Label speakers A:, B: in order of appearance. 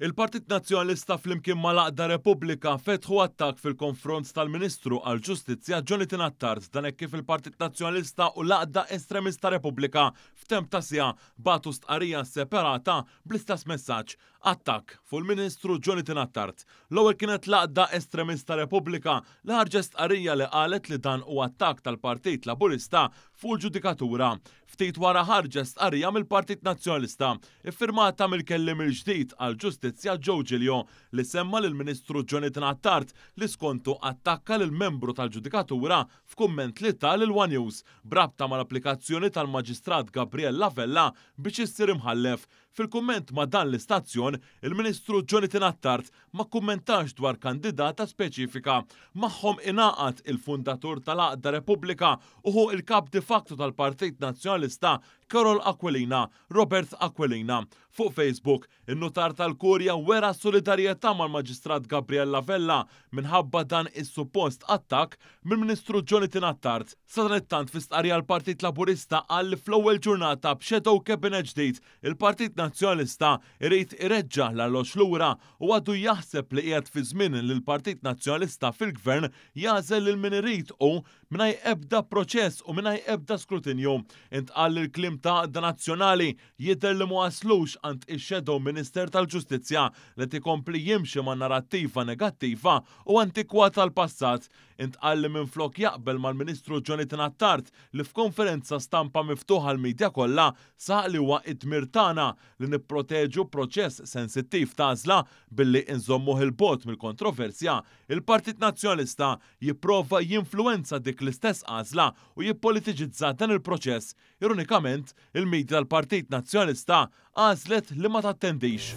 A: Il-Partit Nazzjonalista flimkien mal-għaqda Repubblika fetħu attakk fil-konfront tal-Ministru għall-Ġustizzja Jonathan Attard dan hekk kif il-Partit Nazzjonalista u l-għaqda estremista Repubblika f'temp ta' siegħa bagħtu stqarrija separata bl-istess messaġġ, attakk fuq il-Ministru Jonathan Attard. L-ewwel kienet l-għaqda estremista Repubblika li ħarġet stqarrija li qalet li dan hu attakk tal-Partit Laburista fuq il-ġudikatura. Ftit wara ħarġet stqarrija mill-Partit Nazzjonalista, iffirmata mill-Kelliem il-ġdid għall-Ġustizzja Joe Giglio, li semma lill-Ministru Jonathan Attard li skontu attakka lil membru tal-ġudikatura f'kumment li ta lil one News b'rabta mal-applikazzjoni tal-Maġistrat Gabriella Vella biex issir imħallef. Fil-kumment ma' dan l-istazzjon, il-Ministru Jonathan Attard ma kkummentax dwar kandidata speċifika. Magħhom ingħaqad il-fundatur tal-għaqda Repubblika u ħu il-kap de facto tal-Partit Nazzjonalista Karol Aquilina, Robert Aquilina. Fuq Facebook, in-nutar tal-Kurja wera solidarjetà mal-Maġistrat Gabriella Vella minħabba dan is-suppost attakk mill-Ministru Jonathan Attard. Sadanittant fi stqarrija l-Partit Laburista qal li fl-ewwel ġurnata b'shadow cabinet ġdid, il-Partit Nazzjonalista irid ireġġa' l-arloġġ lura u għadu jaħseb li qiegħed fi żmien li l-Partit Nazzjonalista fil-Gvern jagħżel lil min irid hu mingħajr ebda proċess u mingħajr ebda skrutinju. Intqal li l-kliem ta' għaqda nazzjonali jidher li ma waslux għand ix-Shadow Minister tal-Ġustizzja li qed ikompli jimxi ma' narrattiva negattiva u antikwata tal-passat. Intqal li minflok jaqbel mal-Ministru Jonathan Attard li f'konferenza stampa miftuħa għall-media kollha saħaq li huwa d-dmir tagħna li nipproteġu proċess sensittiv ta' għażla billi inżommuh 'il bogħod mill-kontroversja, il-Partit Nazzjonalista jipprova jinfluwenza dik l-istess għażla u jippolitiċizza dan il-proċess. Ironikament, il-media tal-Partit Nazzjonalista għażlet li ma tattendix.